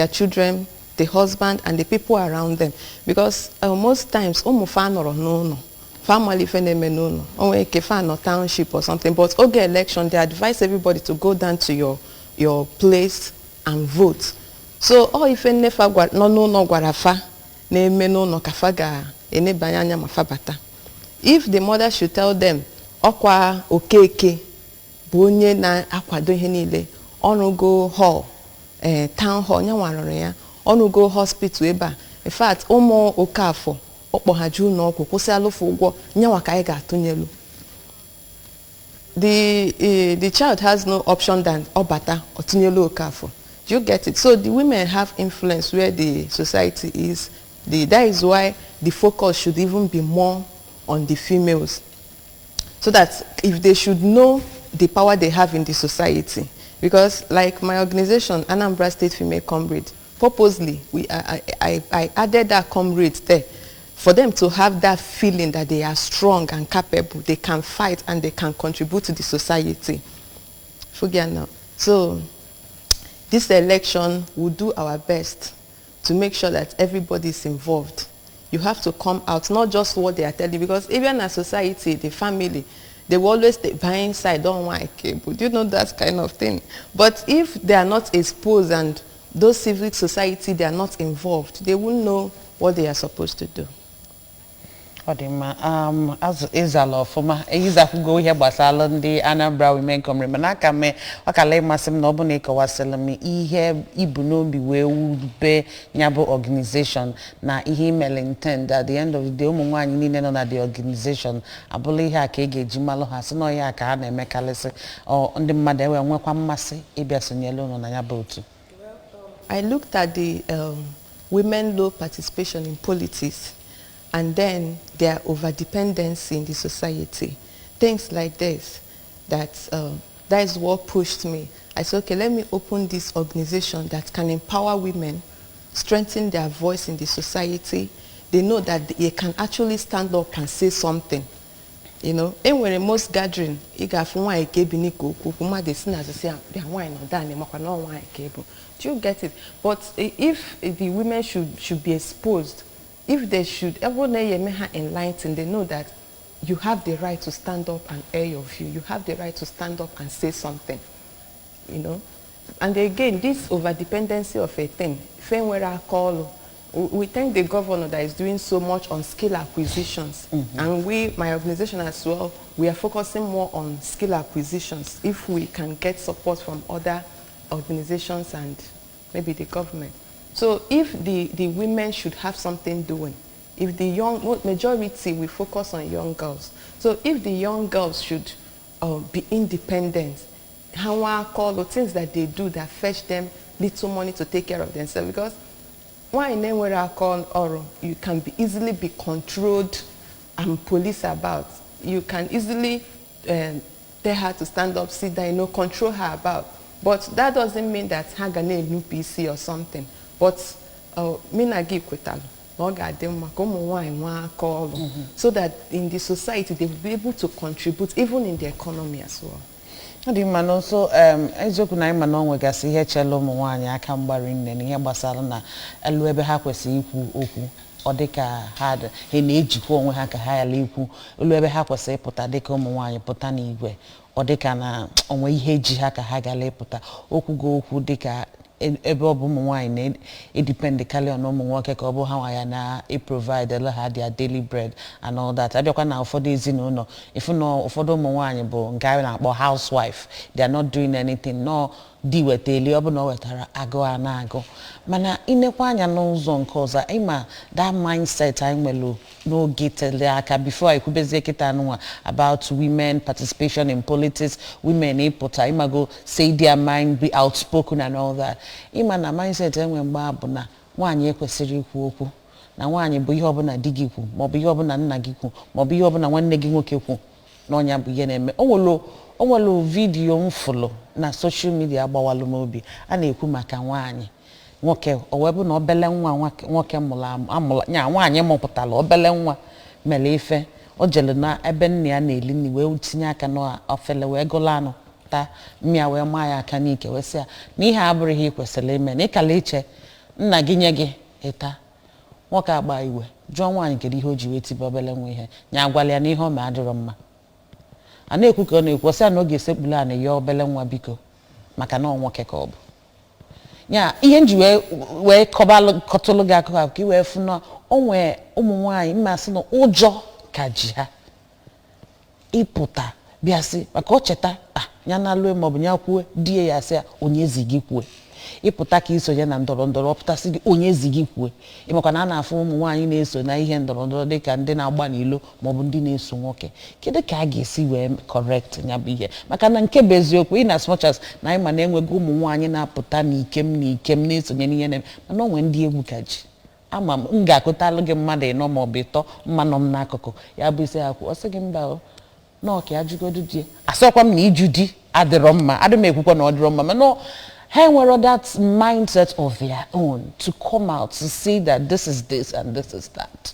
children, the husband, and the people around them. Because most times, ụmụ fa nọrọ n'ụlọ, family ife na-eme n'ụlọ, o nwere ike fa nọ township or something, but oge election, they advise everybody to go down to your place and vote. So ọ ife nne fa nọ n'ụlọ gwara fa na-eme n'ụlọ ka fa ga-enebanye anya ma fa bata. If the mother should tell them, ọkwa Okeke bụ onye na-akwado ihe niile, ọrụgo hall, ee, town hall nyanwa rụrụ ya, ọrụgo hospital ebe a, in fact ụmụ Okafọ ọkpọghaji ụlọ ọgwụ, kwụsị alụfụ ụgwọ, nyanwa ka anyị ga-atụnyelu, the child has no option than ọbata ọtụnyelu Okafọ. Do you get it? So the women have influence where the society is. That is why the focus should even be more on the females, so that if they should know the power they have in the society. Because like my organization, Anambra State Female Comrade, purposely I added that comrade there for them to have that feeling that they are strong and capable, they can fight and they can contribute to the society. Forget now. So this election, we'll do our best to make sure that everybody is involved. You have to come out, not just what they are telling you, because even as society, the family, they will always stay behind side, don't like it, but you know that kind of thing. But if they are not exposed and those civic society, they are not involved, they won't know what they are supposed to do. Ọ dị mma. Azụ ịzala ọfụma, ịzakwugo ihe gbasara ndị Anambra Women Comrade, mana aka m ọ kala ịmasị m na ọ bụ na ịkọwasịrị m ihe ibu n'obi wee wube ya bụ organization na ihe imele intend at the end of the day, ụmụ nwaanyị niile nọ na the organization abụla ihe a ka ị ga-eji malụ ha, sị na ihe a ka ha na-emekarịsị, ọ ndị mmadụ enwe nwekwa mmasị ịbịa sonyere ụnụ na ya bụ otu. I looked at the women low participation in politics and then their over-dependency in the society. Things like this, that is what pushed me. I said, "Okay, let me open this organization that can empower women, strengthen their voice in the society." They know that they can actually stand up and say something. Enwere most gathering, ị ga-afụ nwaanyị ka ebini ka okwu okwu, mmadụ esi na azụ ya bịa, nwaanyị nọdụ anị makwa na ọ nwaanyị ka ebu. Do you get it? But if the women should be exposed, if they should ebe na eme ha enlighten, they know that you have the right to stand up and air your view. You have the right to stand up and say something. And again, this over-dependency of a thing, fe nwere aka ọlụ, we thank the governor that is doing so much on skill acquisitions. And we, my organization as well, we are focusing more on skill acquisitions if we can get support from other organizations and maybe the government. So if the women should have something doing, if the young, majority, we focus on young girls. So if the young girls should be independent, ha nwee aka ọlụ, things that they do that fetch them little money to take care of themselves, because nwaanyị na-enwere aka ọrụ, you can be easily be controlled and police about. You can easily tell her to stand up, sit down, control her about. But that doesn't mean that ha ga na-enupụ isi or something. But me na gị kwetalụ na ọ ga-adị mma ka ụmụ nwaanyị nwee aka ọrụ, so that in the society they will be able to contribute even in the economy as well. Ọ dị mma. N'ụsọ eziokwu na anyị ma na ọ nwegasị ihe chela ụmụ nwaanyị aka mgbari nne na ihe gbasara na elu ebe ha kwesịrị ikwu okwu, ọ dị ka ha na-ejikwa onwe ha ka ha ghara ikwu elu ebe ha kwesịrị ịpụta dịka ụmụ nwaanyị pụta n'igwe. Ọ dị ka na onwe ihe eji ha ka ha gara ịpụta okwu go okwu, dịka ebe ọ bụ ụmụ nwaanyị na-edepend karịa na ụmụ nwoke, ka ọ bụ ha nwa ya na-eprovide ha their daily bread and all that. Abịakwa na ụfọdụ ezinụlọ, ịfụ na ụfọdụ ụmụ nwaanyị bụ nke a na-akpọ housewife, they are not doing anything, nọ di weta eli, ọ bụ na ọ wetara agụ a na-agụ. Mana inekwa anya n'ụzọ nke ọzọ, ịma that mindset anyị nwere n'oge tele aka before anyị kwubezie kịta nụnwa about women participation in politics, women ịpụta, ịmago, say their mind, be outspoken and all that, ịma na mindset enwe mgbe a bụ na nwaanyị ekwesịrị ikwu okwu, na nwaanyị bụ ihe ọbụla di gị kwu, maọbụ ihe ọbụla nna gị kwu, maọbụ ihe ọbụla nwanne gị nwoke kwu, na ọnya bụ ihe na-eme. O nwere video m fụlụ na social media gbawalụ m obi. A na-ekwu maka nwaanyị nwoke, o wee bụ na obele nwa nwoke mụrụ amụrụ nya nwaanyị mụpụtara, obele nwa mere ife o jere na ebe nna ya na-eli nri wee tinye aka n'ofele wee gụlụ anụ taa mmịa, wee maa ya aka n'ike, wee sị ya na ihe abụrụ ihe ị kwesịrị ime, na ịkala iche nna gị nye gị ịta. Nwoke agba iwe, jụọ nwaanyị kedu ihe o ji wee tibe obele nwa ihe. Nya agwala ya na ihe ọ ma adịrọ mma. A na-ekwu ka ọ na-ekwu, ọsị ya na ọ ga-esekpuru ana ya obele nwa biko, maka na ọ nwoke ka ọ bụ ya. Ihe nji wee kọbalụ kọtụlụ gị akụkọ ahụ ka ị wee fụ na o nwee ụmụ nwaanyị mmasị na ụjọ ka ji ha ịpụta bịa sị, maka ọ cheta a ya na alue maọbụ ya kwue die ya, sị ya onye zi gị kwue, ịpụta ka isonye na ndọrọ ndọrọ, ọpụtasị gị onye zi gị kwue. Ịmakwa na a na-afụ ụmụ nwaanyị na-eso na ihe ndọrọ ndọrọ dịka ndị na-agba n'ilo maọbụ ndị na-eso nwoke. Kedu ka a ga-esi wee correct ya bụ ihe? Maka na nke bụ eziokwu, in as much as na anyị ma na enweghị ụmụ nwaanyị na-apụta n'ikem n'ikem na-esonye n'ihe na-eme, mana o nwee ndị egwu ka ji. Ama m m ga-akụtalụ gị mmadụ ịnọ maọbụ ịtọ mma nọ m n'akụkụ ya bụ isi akwụ, ọ sị gị mba, o nọọ ka ajụgodu di ya. Asọkwa m na iju di adịrọ mma, adị m ekwukwa na ọ dịrọ mma, mana ha nwere that mindset of their own to come out to say that this is this and this is that.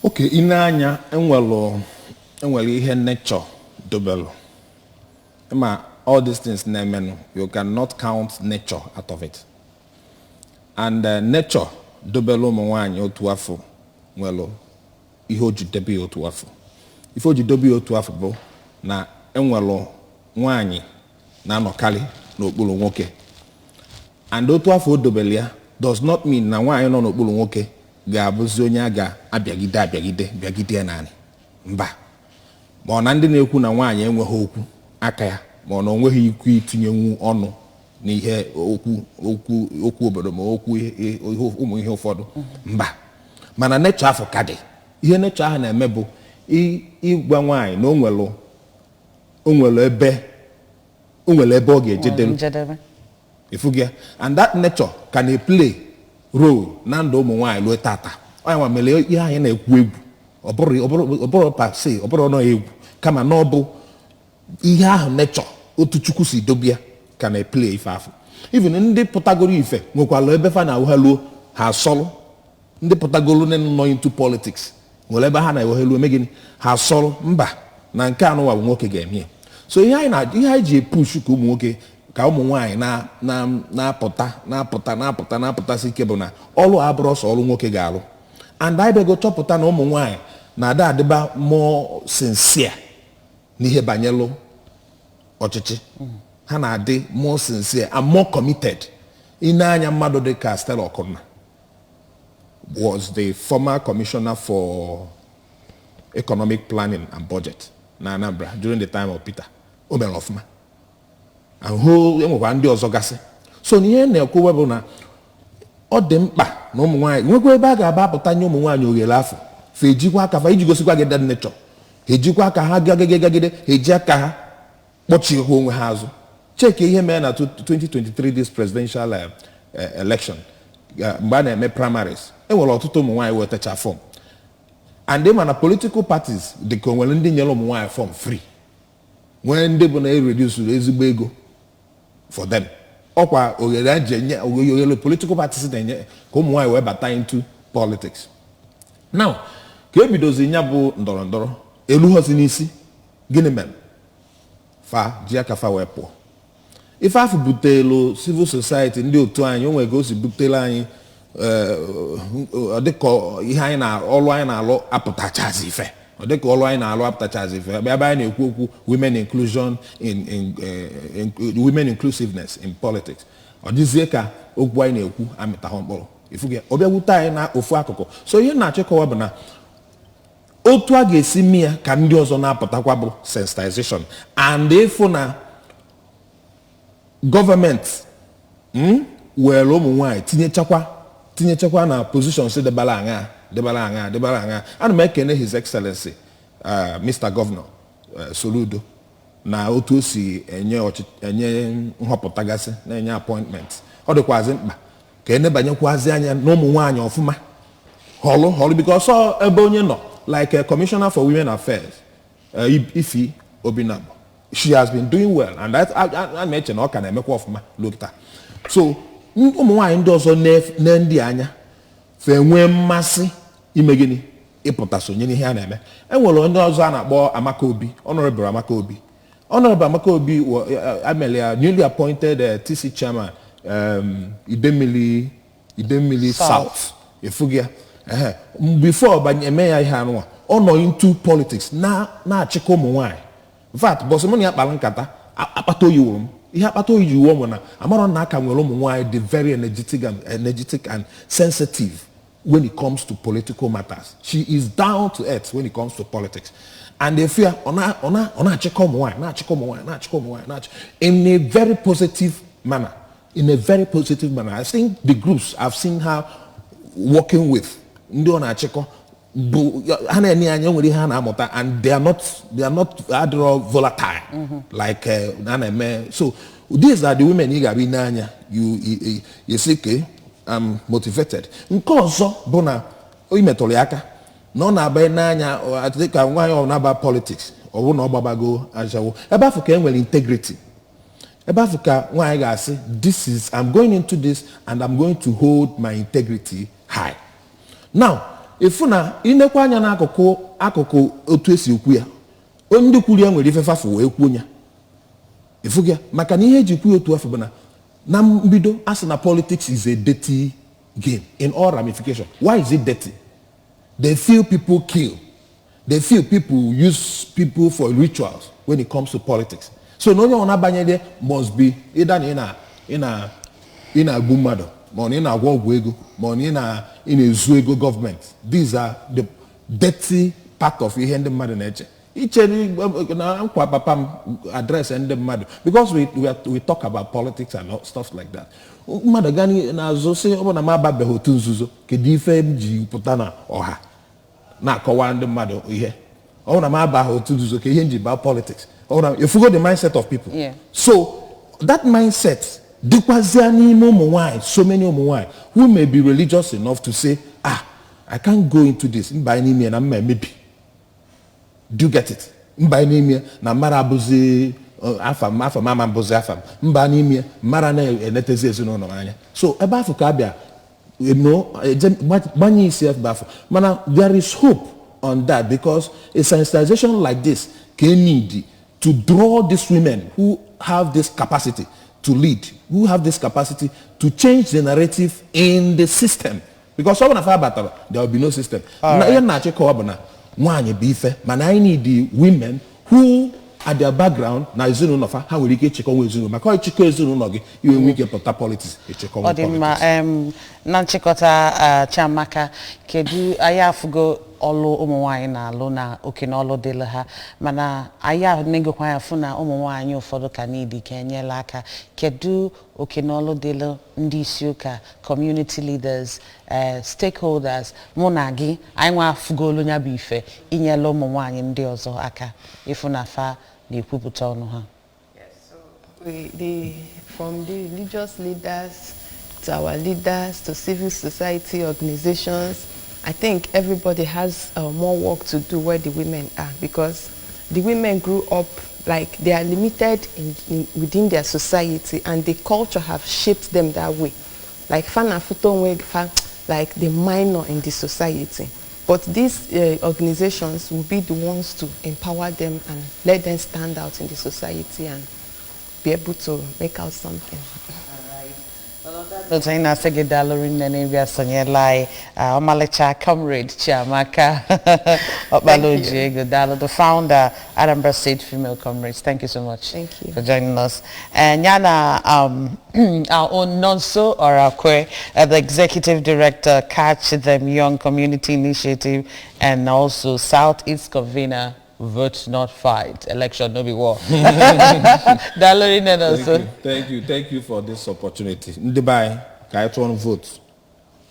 Oke ine anya, enwere ihe nature dobelu ma all these things na-emenụ, you cannot count nature out of it. And nature dobelu ụmụ nwaanyị otu afọ nwere ihe o ji debe ya otu afọ. Ife o ji dobe ya otu afọ bụ na enwelu nwaanyị na-anọkarị n'okpuru nwoke, and otu afọ o dobere ya does not mean na nwaanyị nọ n'okpuru nwoke ga-abụzi onye a ga-abịagide abịagide bịagide ya naanị mba, ma ọ na ndị na-ekwu na nwaanyị enweghị okwu aka ya, ma ọ na onweghị ikwu itinyenwu ọnụ n'ihe okwu obodo, ma okwu ụmụ ihe ụfọdụ, mba. Mana nature afọ ka dị. Ihe nature ahụ na-eme bụ ịgwa nwaanyị na o nwere ebe ọ ga-ejedelu. Njedebe. Ifugi ya, and that nature can a play role na ndụ ụmụ nwaanyị ruo tata. Onye nwa mere ihe anyị na-ekwu egwu, ọ bụrụ per se, ọ bụrụ nọ egwu, kama na ọ bụ ihe ahụ nature otu Chukwu si dobia ka na play ife afọ. Even ndị pụtagoro ife nwekwara ebe fa na-awụhaluo ha asọlụ. Ndị pụtagoro nọ into politics nwere ebe ha na-ewehelu eme gịnị, ha asọrọ mba na nke anụwa bụ nwoke ga-eme ya. So ihe anyị na ihe anyị ji epush ka ụmụ nwoke, ka ụmụ nwaanyị na na na-apụta na-apụta na-apụta na-apụtasị ike bụ na ọrụ a abụrụ ọsọ ọrụ nwoke ga-arụ. And anyị bịago chọpụta na ụmụ nwaanyị na-ada adịba more sincere n'ihe banyelụ ọchịchị. Ha na-adị more sincere and more committed. Ine anya, mmadụ dị ka Stella Okunna was the former commissioner for economic planning and budget na Anambra during the time of Peter. O mere ọfụma ahụ. Enwekwa ndị ọzọ gasị. So na ihe na-ekwuwe bụ na ọ dị mkpa na ụmụ nwaanyị nwekwa ebe a ga-aba apụta nye ụmụ nwaanyị oghere afọ fa ejikwa aka fa iji gosikwa gị that nature. Ha ejikwa aka ha gagide gagide, ha eji aka ha kpọchiekwa onwe ha azụ. Cheke ihe mere na 2023, this presidential election, mgbe a na-eme primaries, enwere ọtụtụ ụmụ nwaanyị wetacha form, and ịma na political parties dị ka o nwere ndị nyere ụmụ nwaanyị form free, nwee ndị bụ na ereduce ezigbo ego for them. Ọkwa oghere a ji enye oghere political parties na-enye ka ụmụ nwaanyị wee bata into politics. Now ka ebidozi ya bụ ndọrọ ndọrọ elughọzi n'isi, gịnị mere Fa ji aka fa wee pụọ. Ife afụ butelu civil society, ndị otu anyị, o nwere ka o si butelu anyị, ọ dịka ihe anyị na ọlụ anyị na-alụ apụtachazi ife, ọ dịka ọlụ anyị na-alụ apụtachazi ife. Ebe anyị na-ekwu okwu women inclusion in women inclusiveness in politics, ọ dịzie ka okwu anyị na-ekwu amịtahụ mkpụrụ. Ifuge ọ bịa wute anyị na ofu akụkụ. So ihe na-achịkọwa bụ na otu a ga-esi mee ya ka ndị ọzọ na-apụtakwa bụ sensitization and ịfụ na gọọmenti were ụmụ nwanyị tinyechakwa na positions debara aṅa, debara aṅa, debara aṅa. Ana m ekene His Excellency Mr. Governor Soludo na otu o si enye enye nhọpụta gasị, na-enye appointment. Ọ dịkwazị mkpa ka enebanyekwazi anya na ụmụ nwaanyị ọfụma, họlụ họlụ, because ọ ebe onye nọ, like a commissioner for women affairs, Ifi Obinabo, she has been doing well and that a na-eche na ọ ka na-emekwa ọfụma lokta. So ụmụ nwaanyị ndị ọzọ ne ndị anya fe nwee mmasị ime gịnị? Ịpụta sonye n'ihe a na-eme. E nwere ndị ọzọ a na-akpọ Amaka Obi, Honorable Amaka Obi. Honorable Amaka Obi emere ya newly appointed TC chairman, Idemili South. South. Efughị ya. Ehe. Before banye eme ya ihe anụnwa, ọ nọ into politics na na-achịkọ ụmụ nwaanyị. In fact, bọsị mụ na ya kpara nkata, akpata oyi wụrụ m. Ihe akpata oyi ji wụọ m na amarọ na aka nwere ụmụ nwaanyị dị very energetic and sensitive when it comes to political matters. She is down to earth when it comes to politics and if ya ọ na-achịkọ ụmụ nwaanyị, na-achịkọ ụmụ nwaanyị, na-achịkọ ụmụ nwaanyị, na-achị in a very positive manner, in a very positive manner. I think the groups I've seen her working with, ndị ọ na-achịkọ bụ ha na-enye anya, nwere ihe ha na-amụta and they are not adịrọ volatile like a na-eme. So these are the women ị ga-abịa n'anya, you see, okay, I'm motivated. Nke ọzọ bụ na o metụrụ ya aka na ọ na-abanye n'anya dịka nwaanyị ọ na-aba politics, ọ bụrụ na ọ gbabago ajawo ebe afọ ka e nwere integrity, ebe afọ ka nwaanyị ga-asị, "This is, I'm going into this and I'm going to hold my integrity high." Now ịfụ na inekwa anya n'akụkụ akụkụ otu esi ekwu ya, ndị kwuru ya nwere ife fafụ wee kwuo ya. Ịfụ ya, maka na ihe eji kwu ya otu afọ bụ na na mbido a sị na politics is a dirty game in all ramification. Why is it dirty? They feel people kill, they feel people use people for rituals when it comes to politics. So na onye ọ na-abanyere must be either na ị na-agbu mmadụ, ma ọ na ị na-agwọ ọgwụ ego, ma ọ na ị na-ezu ego gọọmenti. These are the dirty part of ihe ndị mmadụ na-eche. Iche na nkwa papa m address ndị mmadụ, because we talk about politics and stuff like that, mmadụ gaa n'azụ sị, ọ bụ na m ababeghị otu nzuzo, kedu ife m ji pụta na ọha na-akọwa ndị mmadụ ihe? Ọ bụ na m abaghị otu nzuzo, ka ihe m ji baa politics? Ọ bụ na efugo the mindset of people. So that mindset dịkwazịa n'ime ụmụ nwanyị, so many ụmụ nwanyị who may be religious enough to say, "Ah, I can't go into this, mba n'ime ya na mma emebi." Do you get it? Mba n'ime ya na mara abụzi afa m, afa m ama mbụzi afa m, mba n'ime ya mara na-enetezi ezinụlọ m anya. So ebe afọ ka abịa no gbanye isi ebe afọ. Mana there is hope on that, because a sensitization like this can need to draw these women who have this capacity to lead, who have this capacity to change the narrative in the system, because ọ bụ na fa batara, there will be no system. Na ihe na-achịkọwa bụ na nwaanyị bụ ife, mana anyị need the women who at their background na ezinụlọ fa, ha nwere ike ịchịkọnwa ezinụlọ, maka ịchịkọ ezinụlọ gị, iwe nwee ike pụta politics, ịchịkọnwa Ọ dị mma. politics. Na nchịkọta, Chiamaka, kedu anyị afụgo ọlụ ụmụ nwaanyị na-alụ na oke na ọlụ dịlụ ha, mana anyị na-egokwa ya fụ na ụmụ nwaanyị ụfọdụ ka niile ka enyela aka. Kedu oke na ọlụ dịlụ ndị isi ụka, community leaders, stakeholders, mụ na gị, anyị nwa afụgolu ya bụ ife inyela ụmụ nwaanyị ndị ọzọ aka ịfụ na fa na-ekwupụta ọnụ ha? From the religious leaders to our leaders to civil society organizations, I think everybody has more work to do where the women are, because the women grew up like they are limited within their society, and the culture have shaped them that way. Like fa na-afụta onwe fa like the minor in the society. But these organizations will be the ones to empower them and let them stand out in the society and be able to make out something. Otu anyị na-asị gị daalụ rinne na ịbịa sonyela anyị, ọmalịcha Comrade Chiamaka Ọkpala Ojiego, daalụ, the founder, Anambra State Female Comrades. Thank you so much Thank you. For joining us. And yana our own Nonso Orakwe, the executive director, Catch Them Young Community Initiative, and also Southeast Convener, Vote Not Fight, Election No Be War. Daalụ rinne, Nonso. Thank you, thank you, thank you for this opportunity. Ndị be anyị, ka anyị tụọ vote,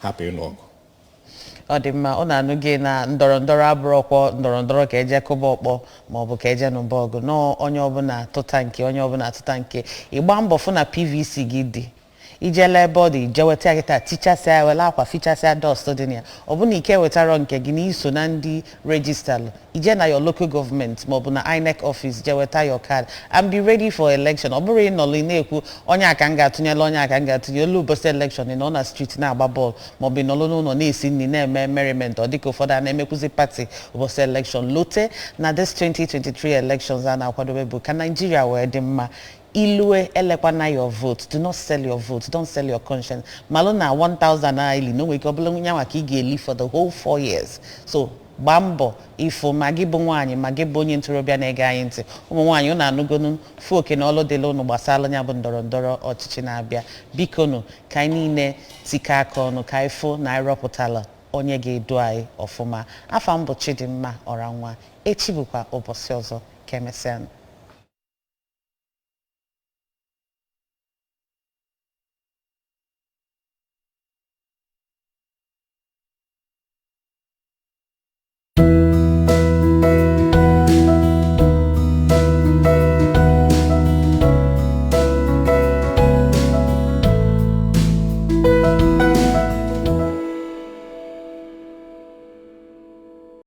hapụ ịnụ ọgụ. Ọ dị mma. Ọ na-anụ gị na ndọrọ ndọrọ abụrọkwọ ndọrọ ndọrọ ka eje kụba ọkpọ maọbụ ka eje nụba ọgụ nọọ. Onye ọbụla tụta nke onye ọbụla tụta nke ịgba mbọ fụ na PVC gị dị. Ijele ebe ọ dị, ije weta ya kịta, tichasịa ya, were akwa fichasịa dust dị na ya. Ọ bụ na ike wetara nke gị na iso na ndị registerlụ, ije na your local government maọbụ na INEC office, je weta your card and be ready for election. Ọ bụrụ ịnọlụ ị na-ekwu onye aka m ga-atụnyela, onye aka m ga-atụnye olu, ụbọchị election ị nọ na street na-agba bọọlụ maọbụ ị nọlụ n'ụlọ na-esi nri na-eme merriment. Ọ dịka ụfọdụ a na-emekwuzi party ụbọchị election. Lote na this 2023 elections a na-akwadobe bụ ka Nigeria wee dị mma. Ilue elekwana your vote. Do not sell your vote. Don't sell your conscience. Malụ na 1000 naira ili na o nwere ike ọ bụla nyanwa ka ị ga-eli for the whole 4 years. So gbaa mbọ ifo, ma gị bụ nwaanyị, ma gị bụ onye ntorobịa na-ege anyị ntị. Ụmụ nwaanyị, unu anụgonu fụ oke na ọlụ dịla unu gbasara ya bụ ndọrọ ndọrọ ọchịchị na-abịa. Bikonu, ka anyị niile tikọ aka ọnụ ka anyị fụ na anyị rọpụtala onye ga-edu anyị ọfụma. Afa m bụ Chidimma Ọranwa. Echi bụkwa ụbọchị ọzọ. Ka emesịa.